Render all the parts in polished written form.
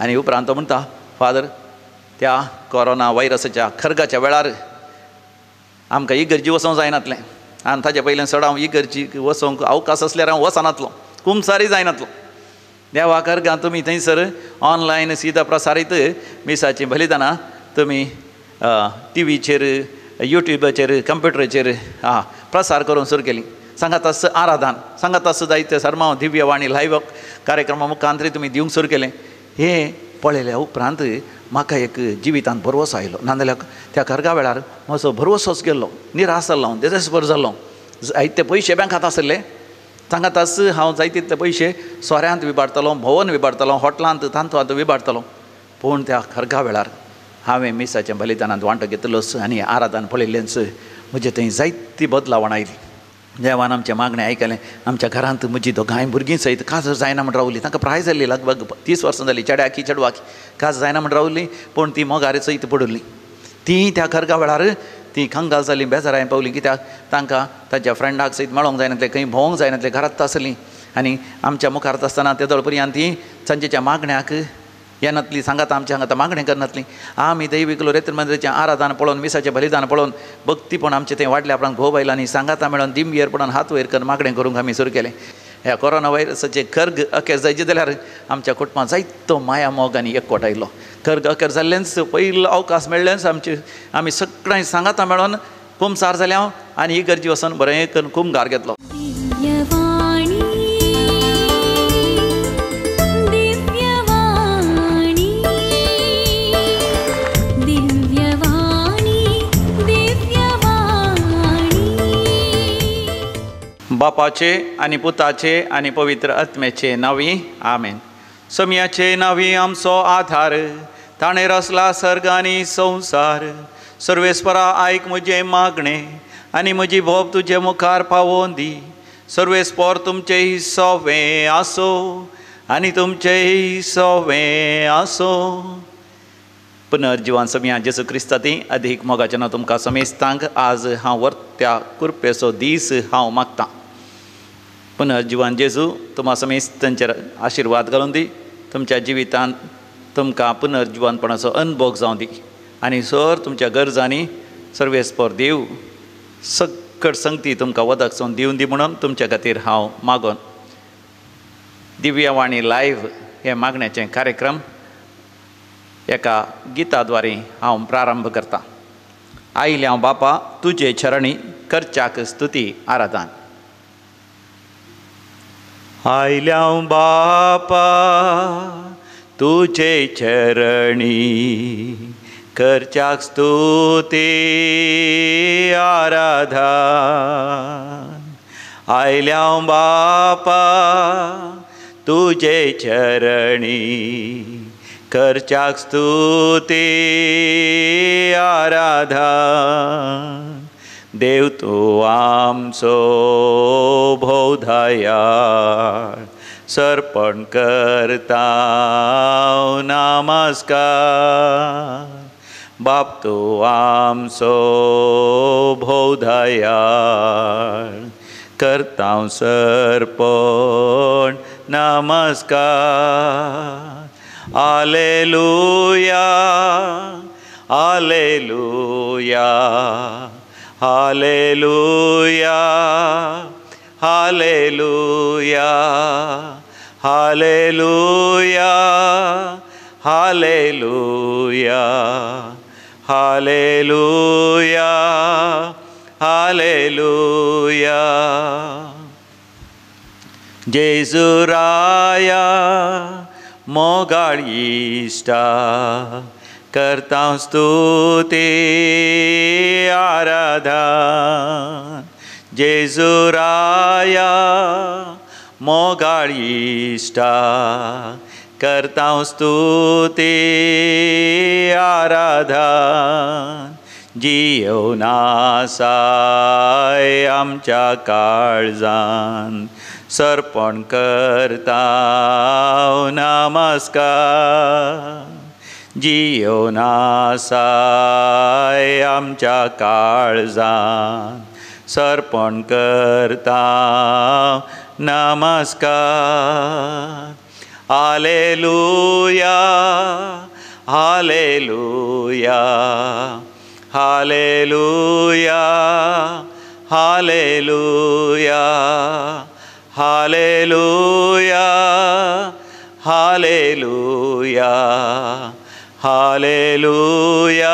आनी उपरांत तो म्हणटा, फादर त्या कोरोना व्हायरसाच्या खर्गाच्या वेळार आमकां इगर्जी वचोंक जायनातलें आनी ताजे पयलें चड हांव इगर्जी वचोंक अवकाश आसल्यार हांव वचनातलो, कुमसारी जायनातलो. देवा खर्गां तुमी थंयसर ऑनलायन सीधा प्रसारीत मिसाचीं बलिदानां तुमी टिवीचेर, युट्यूबाचेर, कंप्युटराचेर प्रसार करूंक सुरू केली. सांगात आस आराधन, सांगात आस जायते सर्मांव दिव्यवाणी लायव्ह कार्यक्रमा मुखांतरी तुमी दिवंक सुरू केलें. हें पळयल्या उपरांत म्हाका एक जिवितांत भरवंसो आयलो. नाजाल्यार त्या खर्गा वेळार म्हजो भरवंसोच गेल्लो, निराश जाल्लो हांव, देदेस्पर जाल्लो. जायते पयशे बँकांत आसले, सांगात आस हांव जाय तितले पयशे सोऱ्यांत विबाडटलो, भोंवन विबाडटलो, हॉटलांत तांतूंत विबाडटलो. पूण त्या खर्गा वेळार हांवें मिसाच्या बलिदानांत वांटो घेतलोच आनी आराधन पळयल्लेंच म्हजे थंय जायती बदलावण आयली. देवान आमचें मागणें आयकलें. आमच्या घरांत म्हजी दोगांय भुरगीं सयत काजर जायना म्हण रावली. तांकां प्राय जाल्ली, लगभग 30 वर्सां जालीं, चेड्याकी चेडवाकी काज जायना म्हण रावली, पूण ती मोगारे सयत पडिल्ली. ती त्या खर्गा वेळार ती कंगाल जाली, बेजाराय पावली. कित्याक तांकां ताच्या फ्रेंडाक सयत मेळोंक जायनातलें, खंय भोंवंक जायनातलें, घरांत आसलीं. आनी आमच्या मुखार आसतना ते दळपर्यान ती सांजेच्या मागण्याक येनातली, सांगात आमच्या हांगा मागणें करनातली. आमी दैवीक लोरेत्र मंदिराचें आराधन पळोवन, मिसाचें बलिदान पळोवन भक्तीपण आमचें थंय वाडलें. आपणाक घोव बायलांनी सांगाता मेळोन दिमयेर पडोन हात वयर करून मागणें करूंक आमी सुरू केलें. ह्या कोरोना व्हायरसाचें खर्ग अखेर जायचें जाल्यार आमच्या कुटुंबांत जायतो माया मोग आनी एकवट आयलो. खर्ग अखेर जाल्लेंच पयलो अवकाश मेळ्ळेंच आमचे आमी सगळ्यांनी सांगाता मेळोन कुमसार जाल्या आनी इगर्जी वचोन बरें करून कुमगार घेतलो. बापाचे आनी पुताचे आनी पवित्र आत्म्याचे नांवी आमेन. समयाचे नांवी आमचो आधार, ताणें रचला सर्ग आनी संवसार. सर्वेस्परा आयक म्हजें मागणें आनी म्हजी भोव तुजे मुखार पावोवन दी. सर्वेस्पर तुमचें सोवें आसो आनी तुमचें सोवें आसो. पुनर्जिवन समया जेजू क्रिस्ताती अधीक मोगाचें नांव तुमकां समेस्तांक आज हांव वर्त्या कृपेचो दीस हांव मागतां. पुनर्जिवन जेजू तुमकां समेस्तांचेर आशिर्वाद घालून दी. तुमच्या जिवितांत तुमकां पुनर्जिवनपणाचो अनुभव जावं दी आनी सर तुमच्या गरजांनी सर्वेस्पर देव सक्कड संगती तुमकां वदक जावन दिवन दी म्हणून तुमच्या खातीर हांव मागोन. दिव्यवाणी लायव्ह हे मागण्याचे कार्यक्रम एका गिताद्वारे हांव प्रारंभ करता. आयलें हांव बापा तुजे चरणी करच्याक स्तुती आराधन. आयलें हांव बापा तुजे चरणी करच्याक स्तुती आराधन. आयलें हांव बापा तुजे चरणी करच्याक स्तुती आराधन. देव तूं आमचो भोवदयाळ, सर्पण करता नमस्कार. बाप तूं आमचो भोवदयाळ, करता सर्पण नमस्कार. Alleluia, alleluia, alleluia, alleluia, alleluia, alleluia, alleluia, alleluia. जेजू राया मोगाळ इश्टा, करता स्तुती आराधन. जेजू राया मोगाळ इश्टा, करता स्तुती आराधन. जियोन आसाय आमच्या काळजान, सर्पण करता नमस्कार. जियोन आसाय आमच्या काळजान, सर्पण करता नमस्कार. आलेलुया, Hallelujah, hallelujah, hallelujah, hallelujah, hallelujah, hallelujah,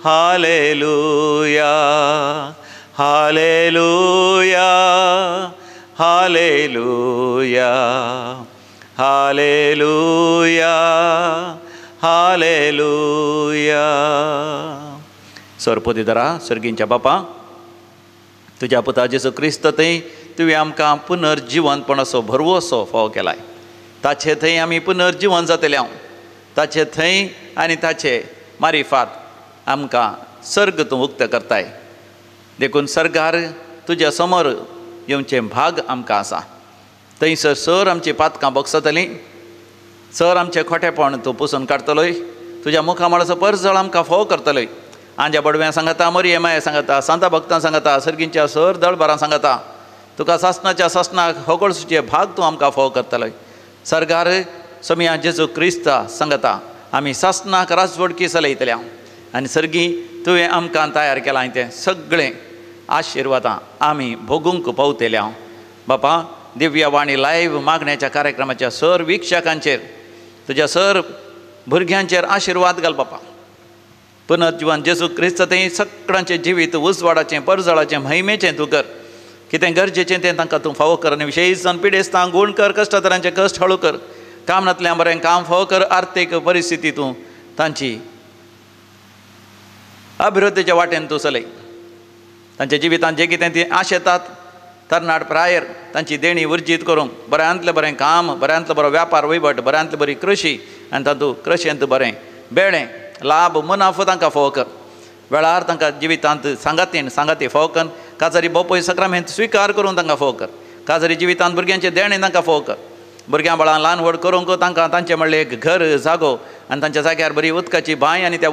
hallelujah, hallelujah, hallelujah, hallelujah, hallelujah. सोरपोतीदरा सर्गींच्या बापा, तुज्या पुता जेजू क्रिस्त थंय तुवें आमकां पुनर्जिवंतपणाचो भरवंसो फावो केलाय. ताचे थंय आमी पुनर्जिवन जातले हांव, ताचे थंय आनी ताचे मारिफात आमकां सर्ग तूं उक्त करताय. देखून सर्गार तुज्या समोर येवचें भाग आमकां आसा. थंयसर सर आमची पातकां बगसतलीं, सर आमचें खोटेपण तूं पुसून काडटलोय, तुज्या मुखामळाचो परजळ आमकां फोव करतलोय. आंज्या बडव्यां सांगता, मोरये माये सांगता, सांता भक्तां सांगता, सर्गींच्या सर दळबारां सांगता, तुका सासणाच्या सासणाक होगळसूचे भाग तूं आमकां फोव करतलोय. सर्गार सोमया जेजू क्रिस्ता सांगता आमी सासणाक राजवडकी चलयतल्या आनी सर्गी तुवें आमकां तयार केलां तें सगळें आशिर्वादां आमी भोगूंक पावतल्या. बापा, दिव्यवाणी लायव्ह मागण्याच्या कार्यक्रमाच्या सर वीक्षकांचेर, तुज्या सर भुरग्यांचेर आशिर्वाद घाल बापा. पुनर्जिवन जेजू क्रिस्त थंय सगळ्यांचें जिवीत उजवाडाचें, परजळाचें, महिमेचें तूं कर. कितें गरजेचें तें तांकां तूं फावो कर आनी विशेश जावन पिडेस्तांक गूण कर, कश्टतरांचें कश्ट हळू कर, काम नातल्यां बरें काम फावो कर, आर्थीक परिस्थिती तूं तांची अभिवृद्धीच्या वाटेन तूं चलय. तांच्या जिवितांत जें कितें तीं आशेतात तरणाट प्रायर तांची देणी उर्जीत करूंक बऱ्यांतलें बरें काम, बऱ्यांतलो बरो व्यापार वयवट, बऱ्यांतली बरी कृशी आनी तातूंत कृशेंत बरें बेळें लाभ मुनाफो तांकां फावो कर. वेळार तांकां जिवितांत सांगातीन सांगाती फावो कर. काजारी बोपोय सक्रामेंत स्विकार करून तांकां फावो कर. काजारी जिवितांत भुरग्यांचें देणें तांकां फावो कर. भुरग्यां बाळां ल्हान व्हड करूंक तांकां तांचें म्हणलें एक घर जागो आनी तांच्या जाग्यार बरी उदकाची बांय आनी त्या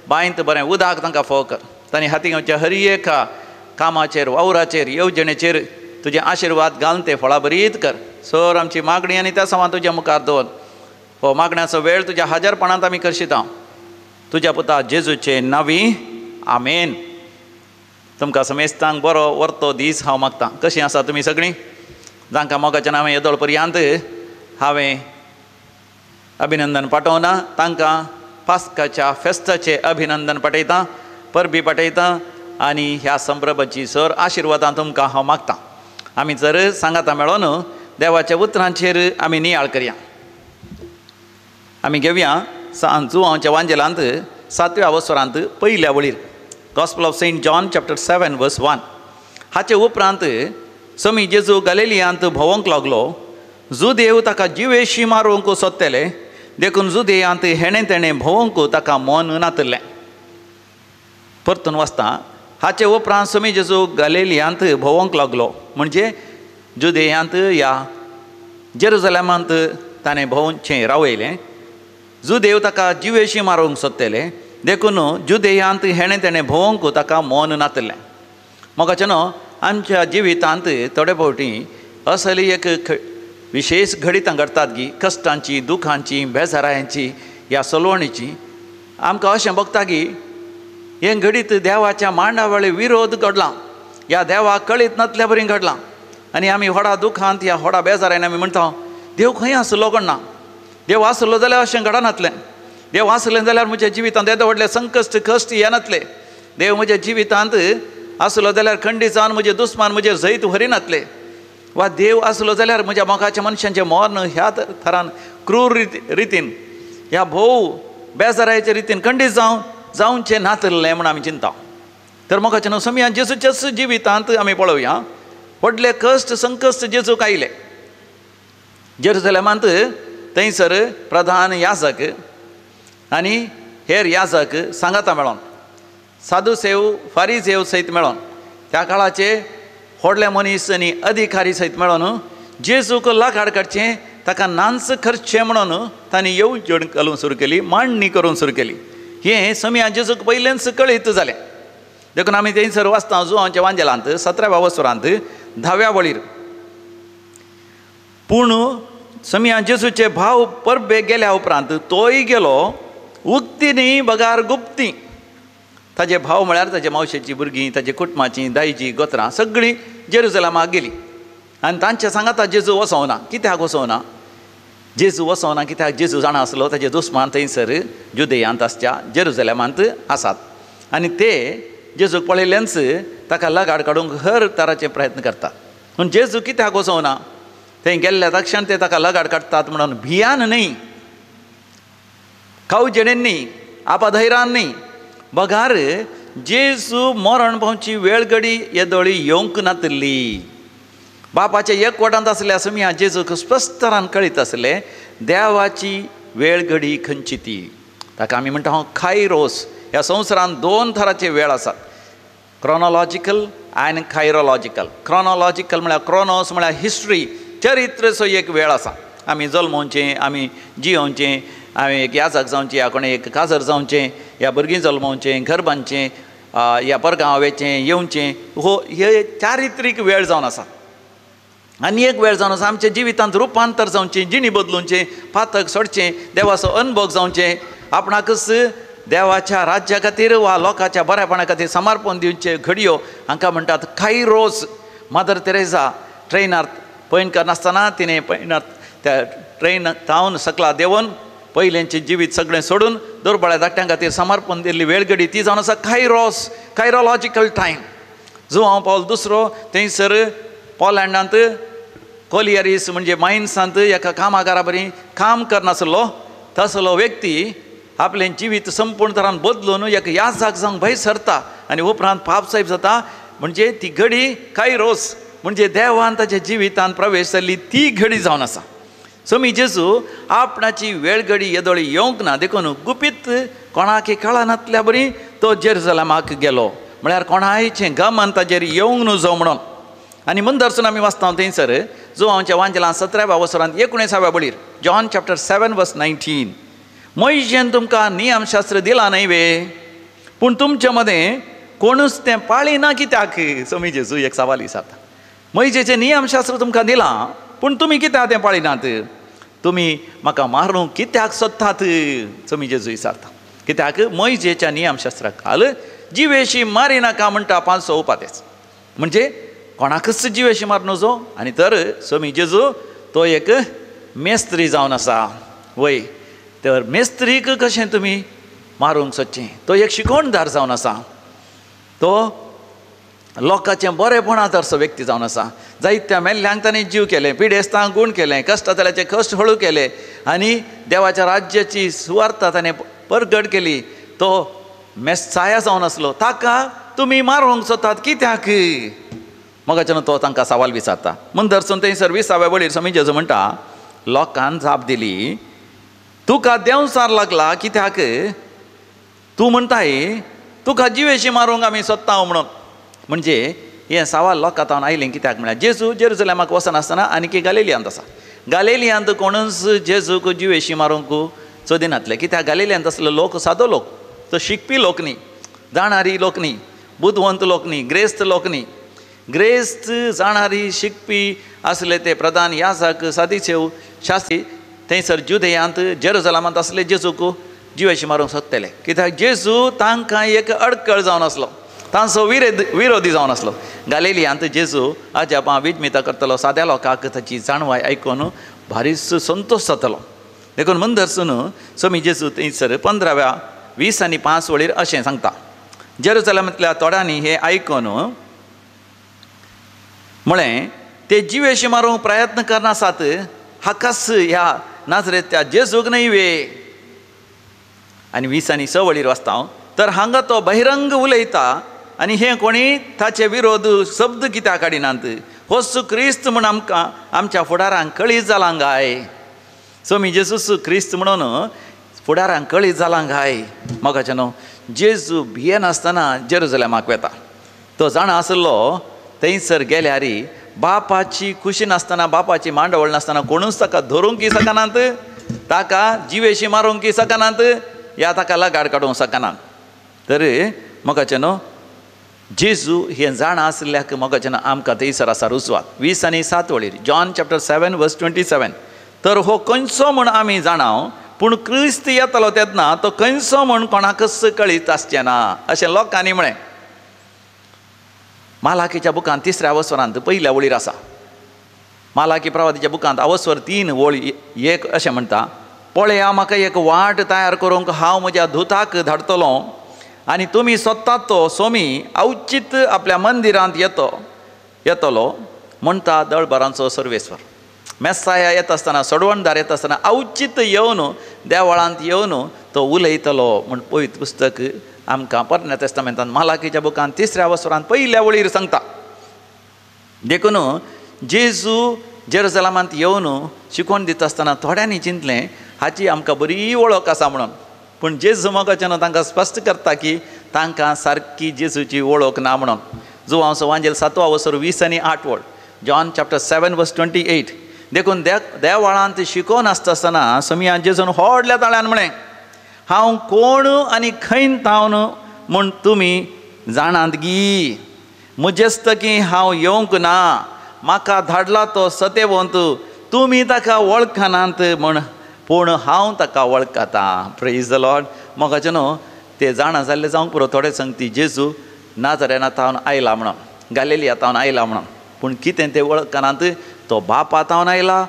बांयंत बरें उदक तांकां फावो कर. तांणी हाती घेवच्या हर एका कामाचेर, वावराचेर, येवजणेचेर तुजे आशिर्वाद घालून ते फळां बरीत कर. सर आमची मागणी आनी त्या समान तुज्या मुखार दवर. हो मागण्याचो वेळ तुज्या हाजरपणांत आमी करशिता. तुज्या पुता जेजूचे नांवी, आमेन. तुमकां समेस्तांक बरो वर्तो दीस हांव मागतां. कशीं आसा तुमी सगळीं? जांकां मोगाच्या नांवां येदोळ पर्यंत हांवें अभिनंदन पाठोवना तांकां पास्काच्या फेस्ताचें अभिनंदन पाठयतां, परबी पाठयतां आनी ह्या संभ्रमाची सर आशिर्वादां तुमकां हांव मागतां. आमी जर सांगाता मेळोन देवाच्या उतरांचेर आमी नियाळ करया. आमी घेवया जुवांच्या वांजेलांत 7व्या वसरांत पयल्या वळीर, gospel of Saint John chapter 7 verse 1. हाचे उपरांत समी जेजू गलेलियांत भोंवंक लागलो. जुदेव ताका जिवेशी मारूंक सोदतले, देखून जुदेयांत हेणें तेणें भोंवंक ताका मन नातलें. परतून वाचता, हाचे उपरांत समी जेजू गलेलियांत भोंवंक लागलो, म्हणजे जुदेयांत या जेरुजलेमांत ताणें भोंवचें रावयलें. जुदेव ताका जिवेशी मारूंक सोदतले, देखून जुदेयांत हेणें तेणें भोंवंक ताका मन नातलें. मोगाचें न्हू, आमच्या जिवितांत थोडे फावटी असली एक विशेश घडितां घडटात की कश्टांची, दुखांची, बेजारायांची ह्या सलवणीची. आमकां अशें भोगता की हें घडीत देवाच्या मांडावळे विरोध घडला, ह्या देवाक कळीत नातल्या बरी घडलां आनी आमी व्हडा दुखांत ह्या व्हडा बेजारान आमी म्हणटा, देव खंय आसलो कोण ना, देव आसलो जाल्यार अशें घडनातलें, देव आसलें जाल्यार म्हज्या जिवितांत येदो व्हडलें संकश्ट कश्ट येनातले, देव म्हज्या जिवितांत आसलो जाल्यार खंडीत जावन म्हजे दुस्मान म्हजेर जैत व्हरिनातले, वा देव आसलो जाल्यार म्हज्या मोगाच्या मनशांचें मर्ण ह्या थरान क्रूर रितीन ह्या भोव बेजारायच्या रितीन खंडीत जावन जावचें नातलें म्हूण आमी चिंता. तर मोगाचें न्हू, समिया जेजूच्याच जिवितांत आमी पळोवया व्हडले कश्ट संकश्ट जेजूक आयले. जेरुजलेमांत थंयसर प्रधान याजक आनी हेर याजक सांगाता मेळोन, साधुसेव फारीसेव सयत मेळोन, त्या काळाचे व्हडले मनीस आनी अधिकारी सयत मेळोन जेजूक लाखाड काडचें, ताका नांच करचें म्हणून तांणी येवजण घालूंक सुरू केली, मांडणी करूंक सुरू केली. हें समिया जेजूक पयलेंच कळीत जालें. देखून आमी थंयसर वाचता जुवांच्या वांजेलांत 17व्या वसरांत 10व्या वळीर, पूण समिया जेजूचे भाव परबे गेल्या उपरांत तोय गेलो उक्ती न्ही बगार गुप्ती. ताजे भाव म्हळ्यार ताजे मावशेची भुरगीं, ताजे कुटुंबाची, दायजी, गोत्रां सगळीं जेरुजलमाक गेलीं आनी तांच्या सांगाता जेजू वचोना. कित्याक वचोना? जेजू वचोना कित्याक जेजू जाणा आसलो ताजे दुस्मान थंयसर जुदेयांत आसच्या जेरुजलमांत आसात आनी ते जेजूक पळयल्ल्यानच ताका लगाड काडूंक हर तराचे प्रयत्न करतात. पूण जेजू कित्याक वचोना? थंय गेल्ल्या तक्षण ते ताका लगाड काडटात म्हणून भियान न्हय, कावजेणेन न्हय, आपाधैरान न्हय, बगार जेजू मरण पावची वेळ घडी येदोळी येवंक नातिल्ली. बापाच्या एकवटांत आसल्या सुमया जेजूक स्पश्ट तरान कळीत आसलें देवाची वेळ घडी खंयची ती. ताका आमी म्हणटा हांव खायरोस. ह्या संवसारांत दोन थराचे वेळ आसात, क्रोनोलॉजिकल आनी खायरोलॉजिकल. क्रोनोलॉजिकल म्हळ्यार क्रोनोस म्हळ्यार हिस्ट्री, चरित्रचो एक वेळ आसा. आमी जल्मोवचें, आमी जियोवचें, आमी एक याजक जावचें, या कोणें एक काजर जावचें, या भुरगीं जल्मोवचें, घर बांदचें, या परगांव वचचें येवचें, हो हे चारित्रीक वेळ जावन आसा. आनी एक वेळ जावन आसा आमच्या जिवितांत रुपांतर जावचें, जिणी बदलुचें, पातक सोडचें, देवाचो अनभोग जावचें, आपणाकच देवाच्या राज्या खातीर वा लोकांच्या बऱ्यापणा खातीर समर्पण दिवचे घडयो हांकां म्हणटात कायरोस. मदर तेरेजा ट्रेनार पयण करनासतना तिणें पयणार त्या ट्रेन धांवन सकला देंवन पयलेंचें जिवीत सगळें सोडून दुर्बळ्या धाकट्यां खातीर समर्पण दिल्ली वेळघडी ती जावन आसा कायरोस, कायरोलॉजिकल टायम. जुआंव पावल दुसरो थंयसर पोलँडांत कोलियरीस म्हणजे मायन्सांत एका कामागारा बरी काम करनासलो तसलो व्यक्ती आपलें जिवीत संपूर्ण तरान बदलून एक याजाक जावंक भंय सरता आनी उपरांत पापसायब जाता. म्हणजे ती घडी कायरोस म्हणजे देवान ताच्या जिवितांत प्रवेश जाल्ली ती घडी जावन आसा. सोमी जेजू आपणाची वेळ घडी येदोळी येवंक ना देखून गुपीत कोणाक कळनातल्या बरी तो जेरुजलमाक गेलो, म्हळ्यार कोणायचें गमन ताजेर येवंक न्हू म्हणून. आनी मुंदरसून आमी वाचता थंयसर जुआंवच्या वांजेलां 17व्या वसरांत 19व्या बळीर, जॉन चॅप्टर 7 वर्स 19, मोयजेन तुमकां नियमशास्त्र दिलां न्हय वे, पूण तुमचे मदें कोणूच तें पाळिना कित्याक? सोमी जेजू एक सवाल विचारता, मोयजेचें नियमशास्त्र तुमकां दिलां पूण तुमी कित्याक तें पाळिनात? तुमी म्हाका मारूंक कित्याक सोदतात? सोमी जेजू विचारता. कित्याक मोयजेच्या नियमशास्त्राक काल जिवेशी मारिनाका म्हणटा 500 उपादेस, म्हणजे कोणाकच जिवेशी मार नजो. आनी तर सोमी जेजू तो एक मेस्त्री जावन आसा वय, तर मेस्त्रीक कशें तुमी मारूंक सोदचें? तो एक शिकवणदार जावन आसा, तो लोकांचें बरेपण आदर्श व्यक्ती जावन आसा. जायत्या मेल्ल्यांक ताणें जीव केलें, पिडेस्तांक गूण केलें, कश्ट जाल्याचे कश्ट हळू केले आनी देवाच्या राज्याची सुवार्ता ताणें परगट केली. तो मेस्साया जावन आसलो, ताका तुमी मारूंक सोदतात कित्याक? मोगाच्यान तो तांकां सवाल विचारता. मुंदरसून थंयसर 20व्या वळीर सोमी जेजू म्हणटा, लोकान जाप दिली, तुका देंवचार लागला कित्याक? तूं म्हणटाय तुका जिवेशी मारूंक आमी सोदता म्हणून. म्हणजे हें सवाल लोकां तावन आयलें कित्याक म्हळ्यार जेजू जेरुजलमाक वचनासतना आनीक गालिलियांत आसा. गालिलियांत कोणूच जेजूक जिवेशी मारूंक सोदिनातले कित्याक गालिलियांत आसलो लोक सादो लोक, तो शिकपी लोक न्ही, जाणारी लोक न्ही, बुदवंत लोक न्ही, ग्रेस्त लोक न्ही. ग्रेस्त जाणारी शिकपी आसले ते प्रधान याजक, सादिसेव, शास्त्री थंयसर जुदेयांत जेरुजलमांत आसले जेजूक जिवेशी मारूंक सोदतले कित्याक जेजू तांकां एक अडकळ जावन आसलो, तांचो विरोधी जावन आसलो. गालिलियांत जेजू अजापां विजमिता करतलो, साद्या लोकांक ताची जाणवाय आयकून भारीच संतोश जातलो. देखून मुंदरसून सोमी जेजू थंयसर 15व्या 20 आनी 5 वळीर अशें सांगता, जेरुजलमांतल्या थोड्यांनी हें आयकून म्हळें, ते जिवेशी मारूंक प्रयत्न करनासात, हाकाच ह्या नाजरेंतल्या जेजूक न्हय वे? आनी 20 आनी 6 वळीर वाचता हांव, तर हांगा तो बहिरंग उलयता आनी हें कोणी ताचे विरोध शब्द कित्याक काडिनात? होच क्रिस्त म्हूण आमकां आमच्या फुडारांक कळीत जालां गाय. सोमी जेजूस क्रिस्त म्हणून फुडारांक कळीत जालां गाय. मोगाचें न्हू जेजू भियेनासतना जेरुजलमाक वेता. तो जाणा आसलो थंयसर गेल्यार बापाची खुशी नासतना, बापाची मांडवळ नासतना कोणूच ताका धरूंक शकनात, ताका जिवेशी मारूंक शकनात, या ताका लगाड काडूंक शकनात. तर मोगाचें न्हू जेजू हें जाणा आसल्याक मोगाचें न्हू आमकां थंयसर आसा रुजवात. 20 आनी 7 वळीर, जॉन चॅप्टर 7 वर्स 27, तर हो खंयचो म्हूण आमी जाणाव, पूण क्रिस्त येतलो तेन्ना तो खंयचो म्हूण कोणाकच कळीत आसचें ना अशें लोकांनी म्हळें. मालाकीच्या बुकांत तिसऱ्या अवस्वरांत पयल्या वळीर आसा. मालाकी प्रवादीच्या बुकांत अवस्वर 3:1 अशें म्हणटा, पळया म्हाका एक वाट तयार करूंक हांव म्हज्या दुताक धाडटलो आनी तुमी सोदतात तो सोमी अवचीत आपल्या मंदिरांत येतलो म्हणटा दळभरांचो सर्वेस्वर. मेस्साया येता आसतना, सोडवणदार येता आसतना अवचीत येवन देवळांत येवन तो उलयतलो म्हण पवित्र पुस्तक आमकां पोरण्या तेस्तामेंतांत मालाकीच्या बुकांत तिसऱ्या वसरांत पयल्या वळीर सांगता. देखून जेजू जेरुजलमांत येवन शिकोवन दिता आसतना थोड्यांनी चिंतलें हाची आमकां बरी वळख आसा म्हणून, पूण जेजू मोगाच्यान तांकां स्पश्ट करता की तांकां सारकी जेजूची वळख ना म्हणून. जुवांव वांजेल 7 वसर 20 आनी 8 वळ, जॉन चॅप्टर 7 वर्स 28. देखून देवळांत शिकोवन आसता आसतना समिया जेजून व्हडल्या ताळ्यान म्हळें, हांव कोण आनी खंय तावन म्हूण तुमी जाणात गी? म्हजेस्तकी हांव येवंक ना, म्हाका धाडला तो सतेवंत, तुमी ताका वळखनात म्हण, पूण हांव ताका वळखतां. प्रेज the Lord. मोगाचें न्हू ते जाणा जाल्ले जावंक पुरो थोडे संगती जेजू नाजरेना तावन आयला म्हणून, गालेलिया तावन आयला म्हणून, पूण कितें ते वळखनात तो बापा तावन आयला,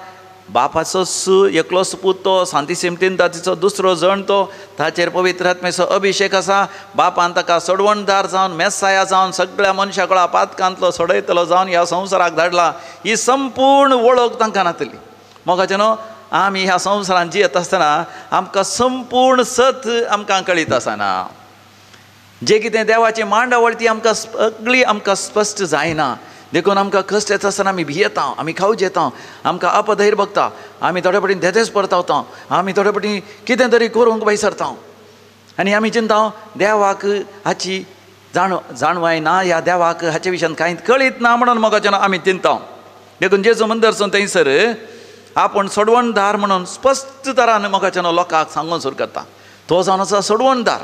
बापाचो एकलोच पूत तो, सांती सिमतीन ताचो दुसरो जण तो, ताचेर पवित्र आत्म्याचो अभिशेक आसा, बापान ताका सोडवणदार जावन मेस्साया जावन सगळ्या मनशा कळा पातकांतलो सोडयतलो जावन ह्या संवसाराक धाडला. ही संपूर्ण वळख तांकां नातली. मोगाचें न्हू आमी ह्या संवसारांत जियेत आसतना आमकां संपूर्ण सत आमकां कळीत आसना. जे कितें देवाची मांडावळ ती आमकां सगळी आमकां स्पश्ट जायना. देखून आमकां कश्ट येता आसतना आमी भियेता, आमी खावज येता, आमकां अपधैर्य भोगता, आमी थोडे पटी धेदेस परतावता, आमी थोडे पटी कितें तरी करूंक भायर सरता आनी आमी चिंता देवाक हाची जाणवाय ना, ह्या देवाक हाचे विशयान कांय कळीत ना म्हणून मोगाच्यान आमी चिंता. देखून जेजू मंदरसून थंयसर आपूण सोडवणदार म्हणून स्पश्ट तरान मोगाच्यान लोकांक सांगून सुरू करता. तो जावन आसा सोडवणदार,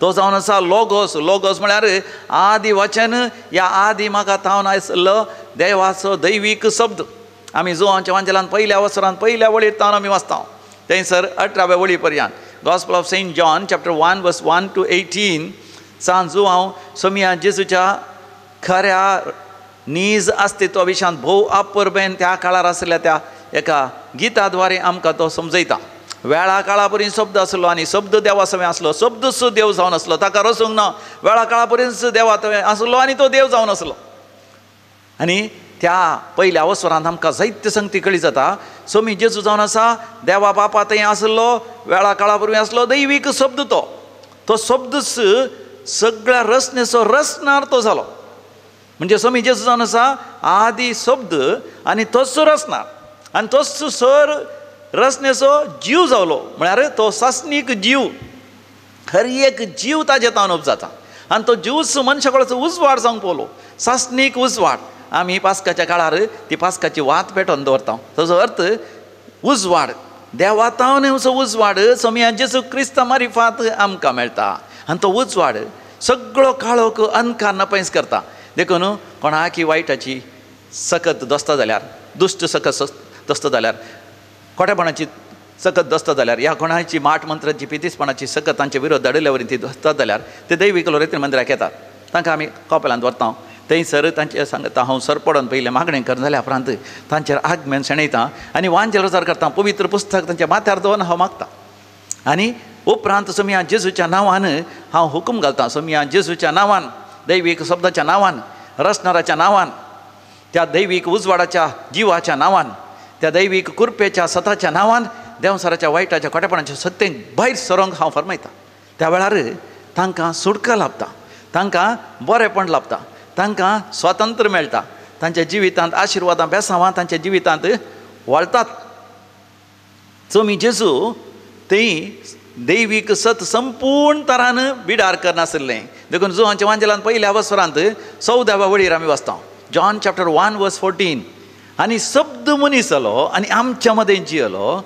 तो जावन आसा लोगोस. लोगोस म्हळ्यार आदी वचन ह्या आदी म्हाका तावन आसलो देवाचो दैवीक शब्द. आमी जुवांच्या वांजेलान पयल्या वसरान पयल्या वळीर तावन आमी वाचता थंयसर 18व्या वळी पर्यंत. Gospel of Saint John chapter 1 verse 1 to 18 सान जुवांव सोमिया जेजूच्या खऱ्या नीज अस्तित्वा विशयांत भोव अपुरबेन त्या काळार आशिल्ल्या त्या एका गिताद्वारे आमकां तो समजयता. वेळा काळा पर्यंत शब्द आसलो आनी शब्द देवा सवें आसलो, शब्दूच देव जावन आसलो, ताका रसूंक ना. वेळा काळा पर्यंत देवा आसलो आनी तो देव जावन आसलो. आनी त्या पयल्या अवसरांत आमकां जायते संगती कळी जाता. सोमी जेजू जावन आसा देवा बापा थंय आसलो, वेळा काळा पूर्वी आसलो दैवीक शब्द. तो तो शब्दूच सगळ्या रचनेचो रचणार तो जालो. म्हणजे सोमी जेजू जावन आसा आदी शब्द आनी तोच रचणार आनी तोच सर रचनेचो जीव जावलो. म्हळ्यार तो सासणीक जीव, हर एक जीव ताजे तावन उपजाता आनी तो जीवच मनशा कळचो उजवाड जावंक पळयलो, सासणीक उजवाड. आमी पास्काच्या काळार ती पास्काची वात पेटोवन दवरता. ताजो अर्थ उजवाड, देवा तावन असो उजवाड सोमया जेजू क्रिस्ता मारिफात आमकां मेळटा आनी तो उजवाड सगळो काळोख अंधकार नपयस करता. देखून कोणाकी वायटाची सकत दोस्ता जाल्यार, दुश्ट सकत दोस्ता जाल्यार, खोटेपणाची सकत दोस्ता जाल्यार, ह्या कोणाची माट मंत्राची पितीसपणाची सकत तांचे विरोध धाडिल्ल्या वरी ती दोस्ता जाल्यार ते दैवीक लोरेती मंदिराक येतात. तांकां आमी कपेलांत व्हरता, थंयसर तांचे सांगता हांव सरपडोन पयलें मागणें कर जाल्या उपरांत तांचेर आगमेन शेणयता आनी वांजेल रोजार करता, पवित्र पुस्तक तांच्या माथ्यार दवरून हांव मागता आनी उपरांत सोमया जेजूच्या नांवान हांव हुकूम घालता. सोमया जेजूच्या नांवान, दैवीक शब्दाच्या नांवान, रचणाराच्या नांवान, त्या दैवीक उजवाडाच्या जिवाच्या नांवान, त्या दैवीक कृपेच्या सताच्या नांवान देंवसाराच्या वायटाच्या खोटेपणाच्या सत्तेक भायर सरोंक हांव फरमायता. त्या वेळार तांकां सुटका लाभता, तांकां बरेपण लाभता, तांकां स्वातंत्र्य मेळटा, तांच्या जिवितांत आशिर्वादां बेसांवां तांच्या जिवितांत वळतात. चोमी जेजू थंय दैवीक सत संपूर्ण तरान बिडार करनासलें. देखून जुवांच्या वांजेलान पयल्या वसरांत 14व्या वळीर आमी वाचता, जॉन चॅप्टर 1 वर्स 14. आनी शब्द मनीस जालो आनी आमच्या मदें जियलो,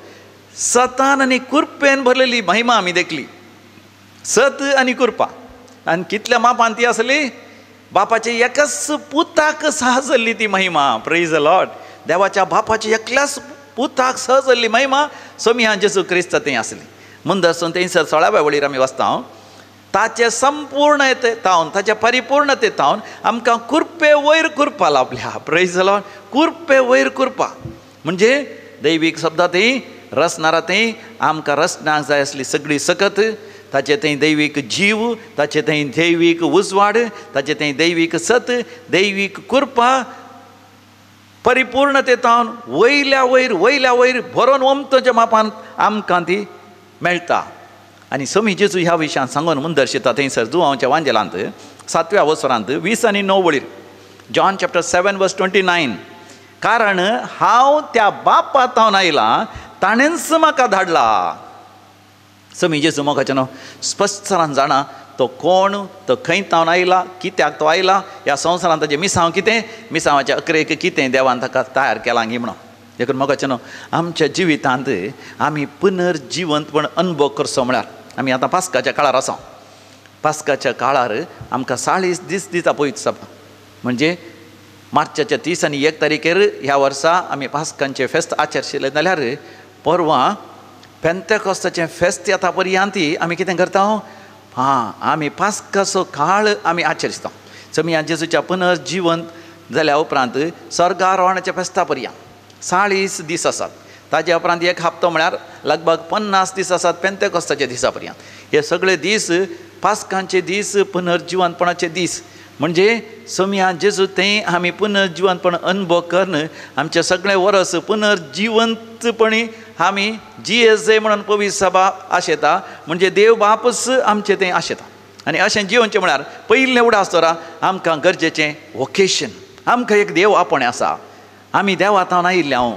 सतान आनी कृपेन भरलेली महिमा आमी देखली. सत आनी कृपा आनी कितल्या मापान ती आसली, बापाचे एकाच पुताक सहज जाल्ली ती महिमा. प्रेज the Lord. देवाच्या बापाचे एकल्याच पुताक सहज जाल्ली महिमा सोमया जेजू क्रिस्त थंय आसली. मुंदरसून थंयसर 16व्या वळीर आमी वाचता, ताचे संपूर्णते तावन, ताच्या परिपूर्णते तावन आमकां कुरपे वयर कुरपा लाभल्या. प्रेज the Lord. कुरपे वयर कुरपा म्हणजे दैवीक शब्दा थंय रचणारा थंय आमकां रचनाक जाय आसली सगळी सकत, ताचे थंय दैवीक जीव, ताचे थंय दैवीक उजवाड, ताचे थंय दैवीक सत, दैवीक कुरपा परिपूर्णते तावन वयल्या वयर वयल्या वयर भरोन ओमतोच्या मापान आमकां ती मेळटा. आनी समी जेजू ह्या विशयान सांगून मुंदर्शिता थंयसर जुवांवच्या वांजेलांत 7व्या वसरांत 20 आनी 9 वळीर, जॉन चॅप्टर 7 वर्स 29, कारण हांव त्या बापा तावन आयला, ताणेंच म्हाका धाडला. समी जेजू मोगाचें न्हू स्पश्टपणान जाणा तो कोण, तो खंय तावन आयला, कित्याक तो आयला, ह्या संवसारांत ताजें मिसांव कितें, मिसांवाच्या अकरेक कितें देवान ताका तयार केलां गी म्हणून. देखून मोगाचें न्हू आमच्या जिवितांत आमी पुनर्जिवंतपण अनुभव करचो म्हळ्यार आमी आतां पास्काच्या काळार आसा. पास्काच्या काळार आमकां 40 दीस दिता पयत सभा, म्हणजे मार्चाच्या 30 आनी 1 तारखेर ह्या वर्सा आमी पास्कांचें फेस्त आचरशिल्लें जाल्यार परवां पेंतेकोस्ताचें फेस्त येता पर्यंत आमी कितें करता, हां आमी पास्काचो काळ आमी आचरिता. समी जेजूच्या पुनर्जिवंत जाल्या उपरांत स्वर्गारोहणाच्या फेस्ता पर्यंत 40 दीस आसात. ताज्या उपरांत एक हप्तो म्हळ्यार लगभग 50 दीस आसात पेंतेकोस्ताच्या दिसा पर्यंत. हे सगळे दीस पास्कांचे दीस, पुनर्जिवंतपणाचे दीस. म्हणजे सोमया जेजू थंय आमी पुनर्जिवंतपण अनुभव करून आमचें सगळें वरस पुनर्जिवंतपणी आमी जियेजे म्हणून पवित्र सभा आशेता, म्हणजे देव बापच आमचें थंय आशेता. आनी अशें जिवनचें म्हळ्यार पयलें उडास दवरा आमकां गरजेचें वोकेशन, आमकां एक देव आपोवणें आसा, आमी देवा तावन आयिल्ले हांव,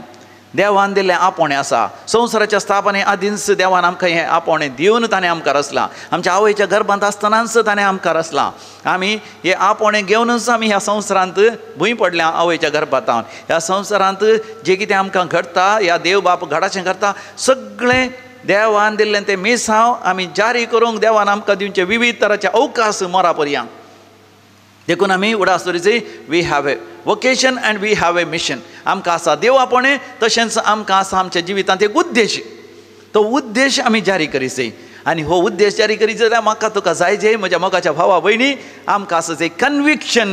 देवान दिल्लें आपोवणें आसा. संवसाराच्या स्थापने आदींच देवान आमकां हें आपोवणें दिवन ताणें आमकां रचलां. आमच्या आवयच्या गर्भांत आसतनाच ताणें आमकां रचलां. आमी हें आपोवणें घेवनच आमी ह्या संवसारांत भूंय पडल्या आवयच्या गर्भांत. ह्या संवसारांत जें कितें आमकां घडटा, ह्या देव बाप घडाचें करता, सगळें देवान दिल्लें तें मिसांव आमी जारी करूंक देवान आमकां दिवचे विविध तराचे अवकाश मोरा पर्यंत. देखून आमी उडास दवरिजे, we have a vocation and we have a mission. आमकां आसा देव आपोवणें, तशेंच आमकां आसा आमच्या जिवितांत एक उद्देश, तो उद्देश आमी जारी करीत जाय. आनी हो उद्देश जारी करीत जाल्यार म्हाका तुका जाय जे म्हज्या मोगाच्या भावा भयणी आमकां आसा जे conviction,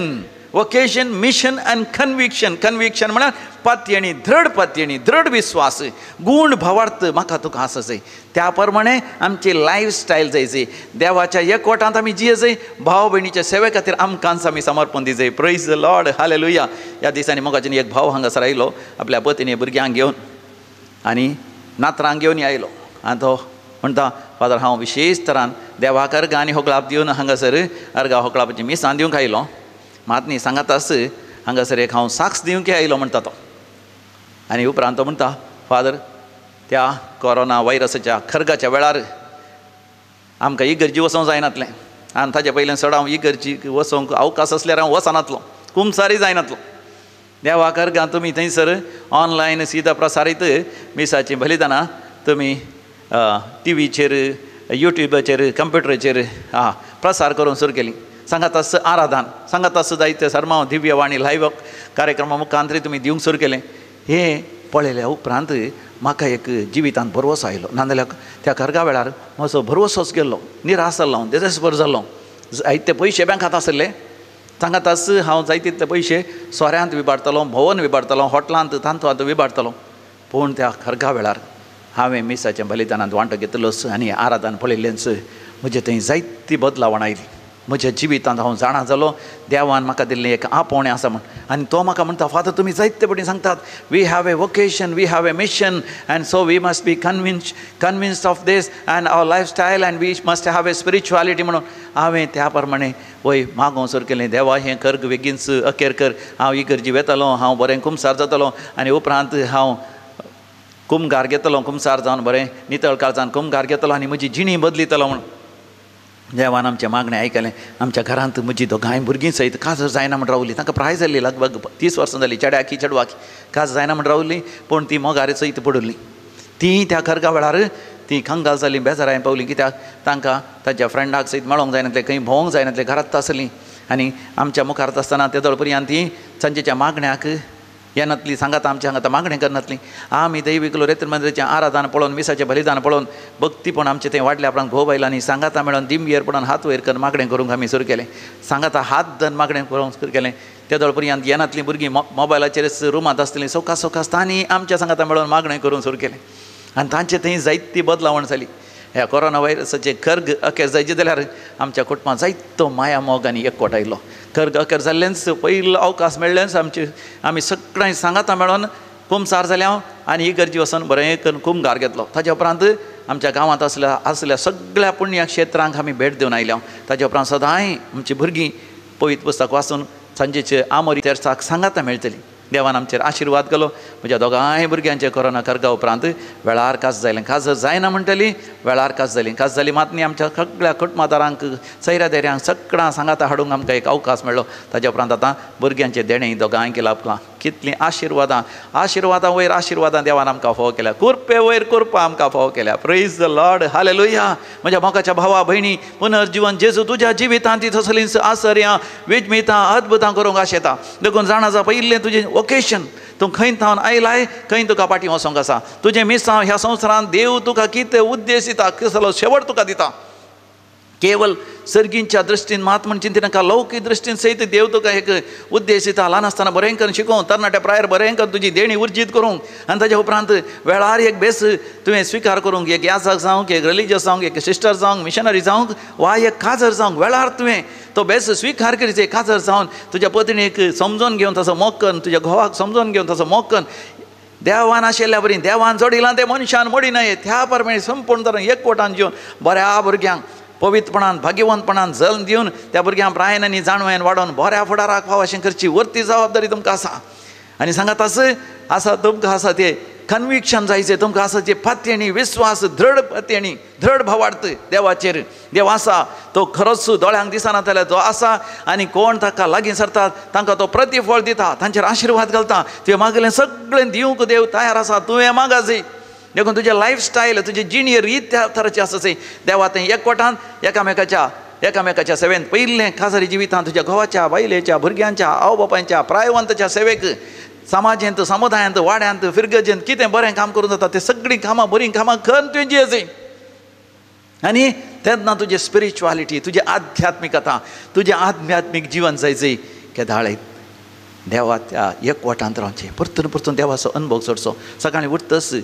vocation, mission and conviction. Conviction म्हळ्यार पातयेणी, दृढ पातयेणी, दृढ विस्वास, गूण भावार्थ म्हाका तुका आसा जाय. त्या प्रमाणे आमची लायफस्टायल जाय जाय. देवाच्या एकवटांत आमी जिये जाय, भाव भयणीच्या सेवे खातीर आमकांच आमी समर्पण दी जाय. Praise the Lord, hallelujah. ह्या दिसांनी मोगाच्यान एक भाव हांगासर आयलो आपल्या पतीनी भुरग्यांक घेवन आनी नातरांक घेवन आयलो. आनी तो म्हणटा, फादर हांव विशेश तरान देवाक अर्गां आनी होकळाप दिवन हांगासर अर्गां होकळापाची मिसां दिवंक आयलो. मात न्ही सांगातास हांगासर एक हांव साक्ष दिवंक आयलो म्हणटा तो. आनी उपरांत तो म्हणटा, फादर त्या कोरोना व्हायरसाच्या खर्गाच्या वेळार आमकां इगर्जी वचोंक जायनातलें, आनी ताजे पयलें चड हांव इगर्जी वचोंक अवकाश आसल्यार हांव वचनातलो, कुमसारी जायनातलो. देवाक अर्गां तुमी थंयसर ऑनलायन सीधा प्रसारीत मिसाचीं बलिदानां तुमी टिवीचेर, युट्यूबाचेर, कंप्युटराचेर प्रसार करूंक सुरू केली. सांगातास आराधन, सांगातास जायते सर्मांव दिव्यवाणी लायव्ह कार्यक्रमा मुखांतरी तुमी दिवंक सुरू केलें. हें पळयल्या उपरांत म्हाका एक जिवितांत भरवसो आयलो. नाजाल्यार त्या खर्गा वेळार म्हजो भरवसोच गेल्लो, निराश जाल्लो हांव, देजेस्पर जाल्लो. जायते पयशे बँकांत आसले, सांगातास हांव जाय तितले पयशे सोऱ्यांत विबाडतलो, भोंवन विबाडतलो, हॉटलांत तांतवांत विबाडतलो. पूण त्या खर्गा वेळार हांवें मिसाच्या बलिदानांत वांटो घेतलोच आनी आराधन पळयल्लेंच म्हजे थंय जायती बदलावण आयली. म्हज्या जिवितांत हांव जाणा जालो देवान म्हाका दिल्लें एक आपोवणें आसा म्हण. आनी तो म्हाका म्हणटा, फादर तुमी जायते पटी सांगतात we have a vocation, we have a mission and so we must be convinced of this and our lifestyle and we must have a spirituality म्हणून. हांवें त्या प्रमाणे वय मागोवंक सुरू केलें, देवा हें कर बेगीनच अखेर कर, हांव इगर्जी वेतलो, हांव बरें कुमसार जातलो आनी उपरांत हांव कुमगार घेतलो, कुमसार जावन बरें नितळ काळजान कुमगार घेतलो आनी म्हजी जिणी बदलितलो म्हणून. देवान आमचें मागणें आयकलें. आमच्या घरांत म्हजी दोगांय भुरगीं सयत काजर जायना म्हण रावली. तांकां प्राय जाल्ली, लगभग 30 वर्सां जालीं, चेड्याकी चेडवाकी काज जायना म्हण रावली, पूण ती मोगारे सयत पडली. ती त्या खर्गा वेळार ती कंगाल जाली, बेजाराय पावली. कित्याक तांकां ताच्या फ्रेंडाक सयत मेळोंक जायनातलें, खंय भोंवंक जायनातलें, घरांत आसलीं. आनी आमच्या मुखार आसतना ते दळ पर्यंत ती सांजेच्या मागण्याक येनातली सांगाता आमच्या हांगा मागणें करनातली. आमी दैवीक लोरेत्र मंदिराचें आराधन पळोवन, मिसाचें बलिदान पळोवन भक्तीपण आमचें तें वाडल्या उपरांत घोव बायलांनी सांगाता मेळोन दिमयेर पडोन हात वयर करून मागणें करूंक आमी सुरू केलें. सांगाता हात धरून मागणें करूंक सुरू केलें. ते दोळपर्यंत येनातलीं भुरगीं मोबायलाचेरच रुमांत आसतलीं, सवकास सवकास तांणी आमच्या सांगाता मेळोन मागणें करूंक सुरू केलें आनी तांचे थंय जायती बदलावण जाली. ह्या कोरोना व्हायरसाचे खर्ग अखेर जायचे जाल्यार आमच्या कुटुंबांत जायतो माया मोग आनी एकवट आयलो. खर्ग अखेर जाल्लेंच पयलो अवकाश मेळ्ळेंच आमचे आमी सगळ्यां सांगाता मेळोन कुमसार जाले हांव आनी इगर्जी वचोन बरें करून कुमगार घेतलो. ताच्या उपरांत आमच्या गांवांत आसल्या आसल्या सगळ्या पुण्य क्षेत्रांक आमी भेट दिवन आयल्या. ताच्या उपरांत सदांय आमची भुरगीं पवित्र पुस्तक वाचून सांजेचे आमोरी तेर्साक सांगाता मेळटली. देवान आमचेर आशिर्वाद केलो. म्हज्या दोगांय भुरग्यांचे कोरोना कर्गा उपरांत वेळार कास जालें. कास जायना म्हणटली वेळार कास जाली. कास जाली मात न्ही आमच्या सगळ्या कुटुंबादारांक सैऱ्या धैर्यांक सगळ्यां सांगाता हाडूंक आमकां एक अवकाश मेळ्ळो. ताच्या उपरांत आतां भुरग्यांचें देणें दोगांयक लाभलां. कितलीं आशिर्वादां, आशिर्वादां वयर आशिर्वादां देवान आमकां फावो केल्या. कुरपे वयर कुरपा आमकां फावो केल्या. Praise the Lord, hallelujah. म्हज्या मोगाच्या भावा भयणी, पुनर्जिवन जेजू तुज्या जिवितांत ती तसलींच आसर्यां विजमितां अद्भुतां करूंक आशेता. देखून जाणा जा पयलें तुजें वोकेशन, तूं खंय थावन आयलाय, खंय तुका फाटीं वचोंक आसा, तुजें मिसांव ह्या संवसारांत देव तुका कितें उद्देश दिता, कसलो शेवट तुका दिता. केवल सर्गींच्या दृश्टीन मात म्हण चिंतिनाका, लौकीक दृश्टीन सयत देव तुका एक उद्देश दिता. ल्हान आसतना बरें करून शिकोवंक, तरणाट्या प्रायर बरें करून तुजी देणी उर्जीत करूंक आनी ताच्या उपरांत वेळार एक बेस तुवें स्विकार करूंक, एक याजक जावंक, एक रिलीजियस जावंक, एक सिस्टर जावंक, मिशनरी जावंक वा एक काजर जावंक, वेळार तुवें तो बेस स्विकार करचे. काजर जावन तुज्या पत्नीक समजून घेवन तसो मोग करून, तुज्या घोवाक समजून घेवन तसो मोग करून, देवान आशिल्ल्या बरी देवान जोडिलां तें मनशान मोडी न्हय त्या प्रमाणे संपूर्ण तरेन एकवटान जिवन बऱ्या भुरग्यांक पवित्रपणान भाग्यवंतपणान जल्म दिवन त्या भुरग्यांक प्रायन आनी जाणवयान वाडोवन बऱ्या फुडाराक फाव अशें करची वरती जबाबदारी तुमकां आसा. आनी सांगात आसा तुमकां आसा ते कन्विक्शन जायचें, तुमकां आसा ते पातयेणी विस्वास, दृढ पातयेणी, दृढ भावार्थ देवाचेर. देव आसा तो खरोच दोळ्यांक दिसना जाल्यार तो आसा आनी कोण ताका लागीं सरतात तांकां तो प्रतिफळ दिता, तांचेर आशिर्वाद घालता. तुवें मागलें सगळें दिवंक देव तयार आसा, तुवें मागाजी. देखून तुजें लायफस्टायल, तुजी जिणी रीत त्या तराची आसा देवा तें एकवटान एकामेकाच्या एकामेकाच्या सेवेन पयलें खाजरी जिवितांत तुज्या घोवाच्या, बायलेच्या, भुरग्यांच्या, आवय बापायच्या, प्रायवंताच्या सेवेक समाजेंत, समुदायांत, वाड्यांत, फिरगजेंत कितें बरें काम करूंक जाता तें सगळीं कामां बरीं कामां करून तुवें जियेवचीं. आनी तेन्ना तुजें स्पिरिच्युआलिटी, तुजें आध्यात्मिकता, तुजें आध्यात्मीक जिवन जायचें केदाळे देवा त्या एकवटांत रावचें. परतून परतून देवाचो अनुभव चडचो. सकाळीं उठतच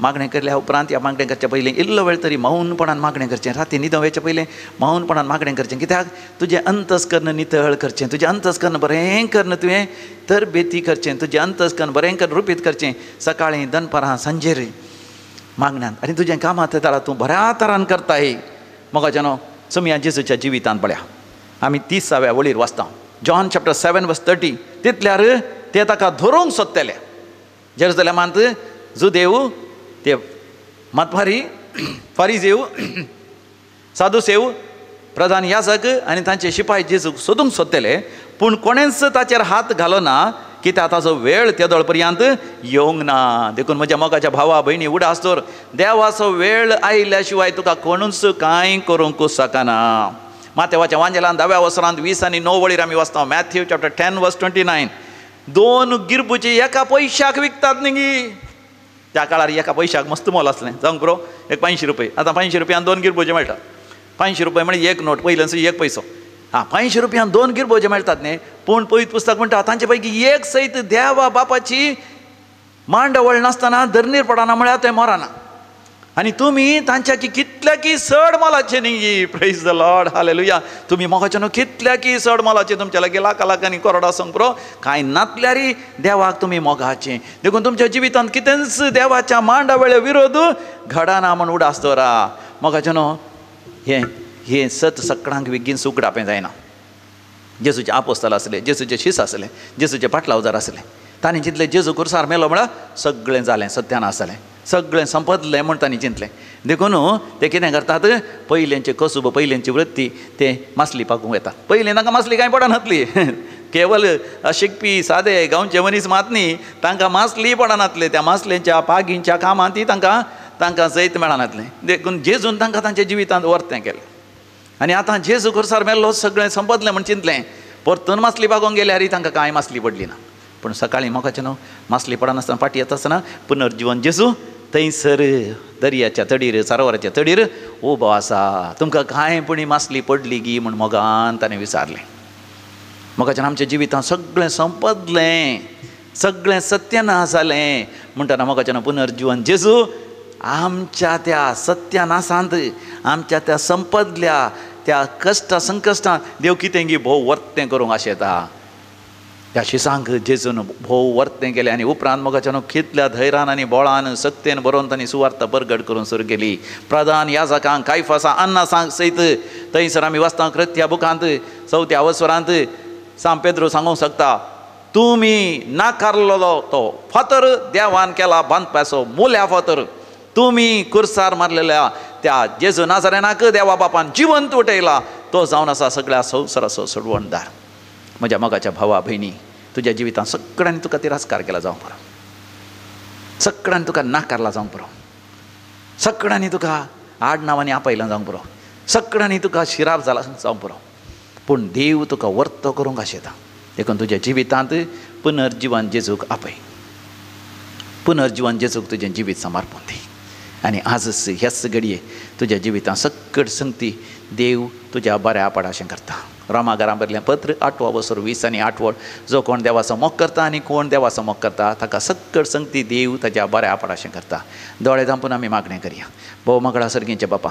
मागणें केल्या उपरांत ह्या मागणें करच्या पयलीं इल्लो वेळ तरी मौनपणान मागणें करचें. राती न्हिदोंक वयच्या पयलीं मौनपणान मागणें करचें. कित्याक तुजें अंतस्कर्ण नितळ करचें, तुजें अंतस्कर्ण बरें करून तुवें तरबेती करचें, तुजें अंतस्कर्ण बरें करून रुपीत करचें. सकाळीं, दनपारां, सांजेर मागण्यांत आनी तुजें कामां ते तरा तूं बऱ्या तरान करताय. मोगाच्यानो सोमया जेजूच्या जिवितांत पळया आमी 30व्या वळीर वाचता, जॉन चॅप्टर 7 वर्स 30. तितल्यार ते ताका धरूंक सोदतले. जेरुजलेमांत जुदेव, ते मतवारी, फारीजेव, सादुसेव, प्रधान याजक आनी तांचे शिपाय जेजूक सोदूंक सोदतले, पूण कोणेंच ताचेर हात घालो ना, कित्याक ताचो वेळ तेदोळ पर्यंत येवंक ना. देखून म्हज्या मोगाच्या भावा भयणी उडास दवर, देवाचो वेळ आयल्या शिवाय तुका कोणूच कांय करूंक शकना. मातेवाच्या वांजेलान 10व्या वसरांत 20 आनी 9 वळीर आमी वाचता, मॅथ्यू चॅप्टर 10 वर्स 29. 2 गिरबुची एका पयशाक विकतात न्ही. त्या काळार एका पयशाक मस्त मोल आसलें, जावंक पुरो एक 500 रुपये. आतां 500 रुपयान 2 गिरबोजे मेळटा. 500 रुपये म्हणजे एक नोट, पयल्यान एक पयसो. आं, 500 रुपयान 2 गिरबोजे मेळटात न्ही. पूण पवित्र पुस्तक म्हणटा तांचे पैकी एक सयत देवा बापाची मांडवळ नासतना धरणीर पडना म्हळ्यार तें मरना. आनी तुमी तांच्याकी कितल्याकी चड मोलाचे न्ही. प्रेज the Lord, hallelujah. तुमी मोगाचे न्हू कितल्याकी चड मोलाचे, तुमच्या लागीं लाखां लाखांनी करोडां आसूंक पुरो, कांय नातल्यारी देवाक तुमी मोगाचे. देखून तुमच्या जिवितांत कितेंच देवाच्या मांडावेळे विरोध घडना म्हूण उडास दवरा. मोगाचे न्हू हें हें सत सगळ्यांक बेगीन उगडापें जायना. जेजूचे आपोस्ताल आसले, जेजूचे शीस आसले, जेजूचे पाटलावजार आसले, तांणी चिंतलें जेजू खुर्सार मेलो म्हळ्यार सगळें जालें, सत्यानाश जालें, सगळें संपतलें म्हूण तांणी चिंतलें. देखून ते कितें करतात, पयलेंचे कसब, पयलेंची वृत्ती ते मासली पाकूंक येता. पयलीं तांकां मासली कांय पडनासली, केवल शिकपी सादे गांवचे मनीस मात न्ही, तांकां मासली पडनासले. त्या मासलेंच्या पागींच्या कामांत ती तांकां तांकां जैत मेळनासलें. देखून जेजून तांकां तांच्या जिवितांत वर्तें केलें. आनी आतां जेजू खुर्सार मेल्लो, सगळें संपतलें म्हूण चिंतलें. परतून मासली पागोवंक गेल्यार तांकां कांय मासली पडली ना. पूण सकाळीं मोगाचें न्हू मासली पडनासतना फाटी येता आसतना पुनर्जिवन जेजू थंयसर दर्याच्या तडीर, सरोवराच्या तडीर उबो आसा. तुमकां कांय पुणी मासली पडली गी म्हूण मोगान ताणें विचारलें. मोगाच्यान आमच्या जिवितांत सगळें संपदलें, सगळें सत्यानाश जालें म्हणटना मोगाच्यान पुनर्जिवन जेजू आमच्या त्या सत्यानाशांत, आमच्या त्या संपदल्या त्या कश्टा संकश्टांत देव कितें गी भोव वर्तें करूंक आशेता. त्या शिसांक जेजून भोव वर्तें केलें आनी उपरांत मोगाच्यान कितल्या धैर्यान आनी बोळान सक्तेन बरोवन तांणी सुवार्थ परगट करून सुरू केली. प्रधान याजकांक कायफासा अन्नासांक सयत थंयसर आमी वाचता कृत्या बुकांत चवथ्या अवसरांत सांत पेद्रू सांगूंक शकता, तुमी नाकारलेलो तो फातर देवान केला बांदपाचो मुल्या फातर, तुमी कुर्सार मारलेल्या त्या जेजू नाजारेनाक देवा बापान जिवंत उठयला, तो जावन आसा सगळ्या संवसाराचो सोडवणदार. म्हज्या मोगाच्या भावा भयणी, तुज्या जिवितांत सगळ्यांनी तुका तिरस्कार केला जावंक पुरो, सगळ्यांनी तुका नाकारला जावंक पुरो, सगळ्यांनी तुका आडनांवांनी आपयला जावंक पुरो, सगळ्यांनी तुका शिराप जाला जावंक पुरो, पूण देव तुका वर्तो करूंक आशेता. देखून तुज्या जिवितांत पुनर्जिवन जेजूक आपय, पुनर्जिवन जेजूक तुजें जिवीत समर्पण दी आनी आजच ह्याच घडये तुज्या जिवितांत सकट संगती देव तुज्या बऱ्या पडाशें करता. रोमा घरां बरलें पत्र 8वो वसर 20 आनी 8 वळ, जो कोण देवाचो मोग करता आनी कोण देवाचो मोग करता ताका सकट संगती देव ताज्या बऱ्या पडाशें करता. दोळे धांपून आमी मागणें करया. भोव मगळा सर्गींचे बापा,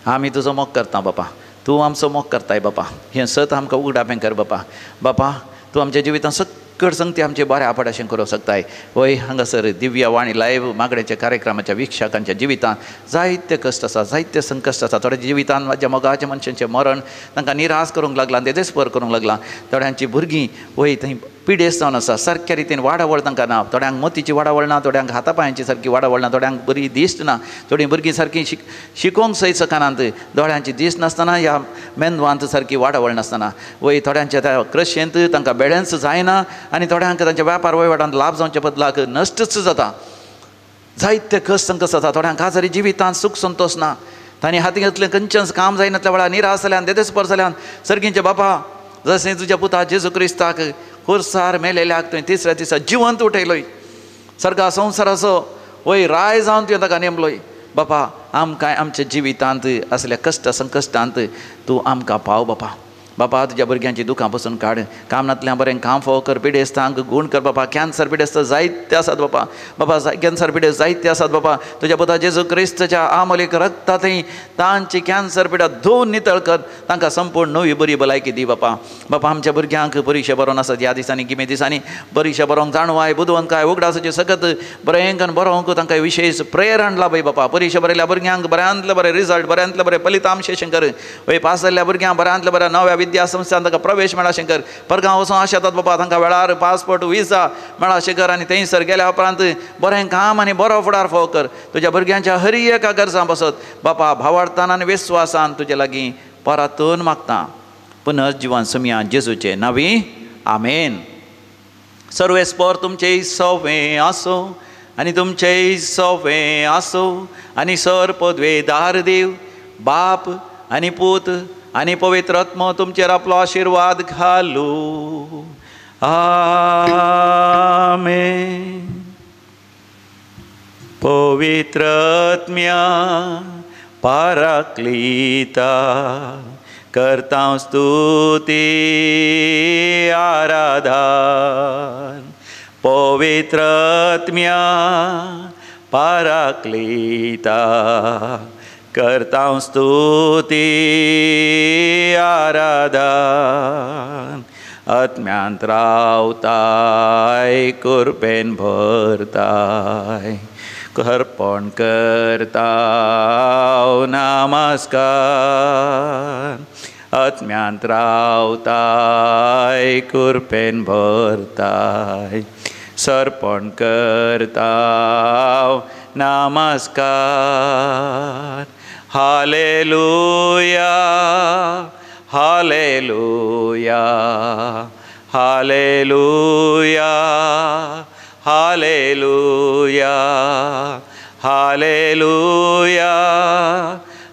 आमी तुजो मोग करता बापा, तूं आमचो मोग करताय बापा, हें सत आमकां उगडापें कर बापा. बापा तूं आमच्या जिवितांत सकट संगती आमचे बऱ्या पडाशें करूंक शकताय. वय हांगासर दिव्य वाणी लायव्ह मागण्याच्या कार्यक्रमाच्या वीक्षकांच्या जिवितांत जायते कश्ट आसा, जायते संकश्ट आसा. थोड्या जिवितांत म्हाज्या मोगाच्या मनशांचें मरण तांकां निराश करूंक लागलां, देदेस्पर करूंक लागलां. थोड्यांची भुरगीं वय थंय पिडेस्त जावन आसा, सारक्या रितीन वाडावळ तांकां ना, थोड्यांक मोतीची वाडावळ ना, थोड्यांक हातापायांची सारकी वाडावळ ना, थोड्यांक बरी दिश्ट ना, थोडीं भुरगीं सारकीं शिकोवंक सयत शकनात, दोळ्यांची दिश्ट नासतना ह्या मेंदवांत सारकी वाडावळ नासतना. वय थोड्यांच्या त्या क्रशेंत तांकां बॅलन्स जायना आनी थोड्यांक तांच्या व्यापार वहिवाटांत लाभ जावच्या बदलाक नश्टच जाता. जायते कश्ट संकश्ट आसा. थोड्यांक आजारी जिवितांत सूख संतोश ना, तांणी हाती घेतलें खंयचेंच काम जायनातल्या वेळार निराश जाल्यान देदेस्पर जाल्यान सर्गींचे बापा जशें तुज्या पुता जेजू क्रिस्ताक खुर्सार मेलेल्याक तुवें तिसऱ्या दिसा जिवंत उठयलोय, सर्गा संवसाराचो वय राय जावन तुवें ताका नेमलोय. बापा आमकां आमच्या जिवितांत असल्या कश्ट संकश्टांत तूं आमकां पाव बापा. बापा तुज्या भुरग्यांची दुखां पसून काड, काम नातल्यां बरें काम फावो कर, पिडेस्तांक गूण कर बापा. कॅन्सर पिडेस्त जायते आसात बापा, बापा कॅन्सर पिडेस्त जायते आसात बापा. तुज्या पुता जेजू क्रिस्ताच्या आमोलीक रक्ता थंय तांची कॅन्सर पिडा धुवन नितळ कर, तांकां संपूर्ण नवी बरी भलायकी दी बापा. बापा आमच्या भुरग्यांक परिक्षा बरोवन आसात ह्या दिसांनी, गिमे दिसांनी परिक्षा बरोवंक जाणवाय बुदवंतकाय उगडासाचे सकत बरें करून बरोवंक तांकां विशेश प्रेरण लाभय बापा. परिक्षा बरयल्या भुरग्यांक बऱ्यांतले बरें रिजल्ट, बऱ्यांतले बरें फलितांश शंकर वय पास जाल्ल्या भुरग्यांक बऱ्यांतले बऱ्या नव्या विद्या संस्थान तांकां प्रवेश मेळा शंकर. परगांव वचून आशेतात बाबा, तांकां वेळार पासपोर्ट विजा मेळा शंकर आनी थंयसर गेल्या उपरांत बरें काम आनी बरो फुडार फावो कर. तुज्या भुरग्यांच्या हर एका गरजां बसत बापा भावार्थान आनी विस्वासान तुजे लागीं परातून मागता. पुनर्जिवन सुमया जेजूचे नांवी, आमेन. सर्वेस्पर तुमचें सवें आसूं आनी तुमचें सवें आसूं आनी सर पदवेदार देव बाप आनी पूत आनी पवित्र आत्मो तुमचेर आपलो आशिर्वाद घालू. आमेन. पवित्र आत्म्या पाराक्लिता करता स्तुती आराधन. पवित्र आत्म्या पाराक्लिता करता स्तुती आराधन. आत्म्यांत रावताय कृपेन भरताय अर्पण करता नमस्कार. आत्म्यांत रावताय कृपेन भरताय सर्पण करता नमस्कार. Hallelujah hallelujah hallelujah hallelujah hallelujah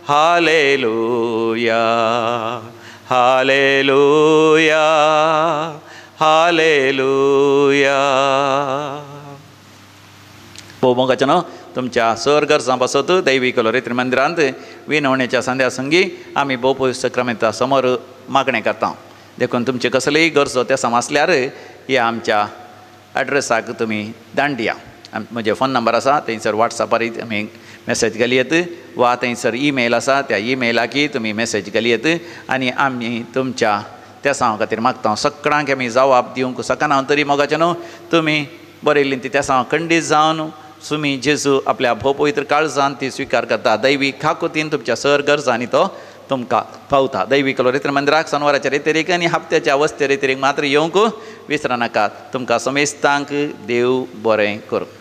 hallelujah hallelujah hallelujah. भोवमोगाचें न्हू तुमच्या सर गरजां पासत दैवी लोरेत्री मंदिरांत विनवणेच्या संध्या संगी आमी भोव सक्रामेंता समोर मागणें करता. देखून तुमचे कसलेय गरजो त्या समजल्यार ह्या आमच्या एड्रेसाक तुमी दांडिया. म्हजे फोन नंबर आसा थंयसर वॉट्सॅपार तुमी मॅसेज घालयेत वा थंयसर ईमेल आसा त्या ईमेलाकय तुमी मॅसेज घालयेत आनी आमी तुमच्या त्या सांवा खातीर मागता. सगळ्यांक आमी जवाब दिवंक शकना तरी मोगाचें न्हू तुमी बरयल्ली ती त्या सांवा खंडीत जावन सुमी जेजू आपल्या भोव पवित्र काळजान ती स्विकार करता. दैवी खाकुतीन तुमच्या सर गरजांनी तो तुमकां पावता. दैवी लोरेत्र मंदिराक सनवाराच्या रेतेरीक आनी हप्त्याच्या वस्ते रेतेरीक मात्र येवंक विसरनाकात. तुमकां समेस्तांक देव बरें करूं.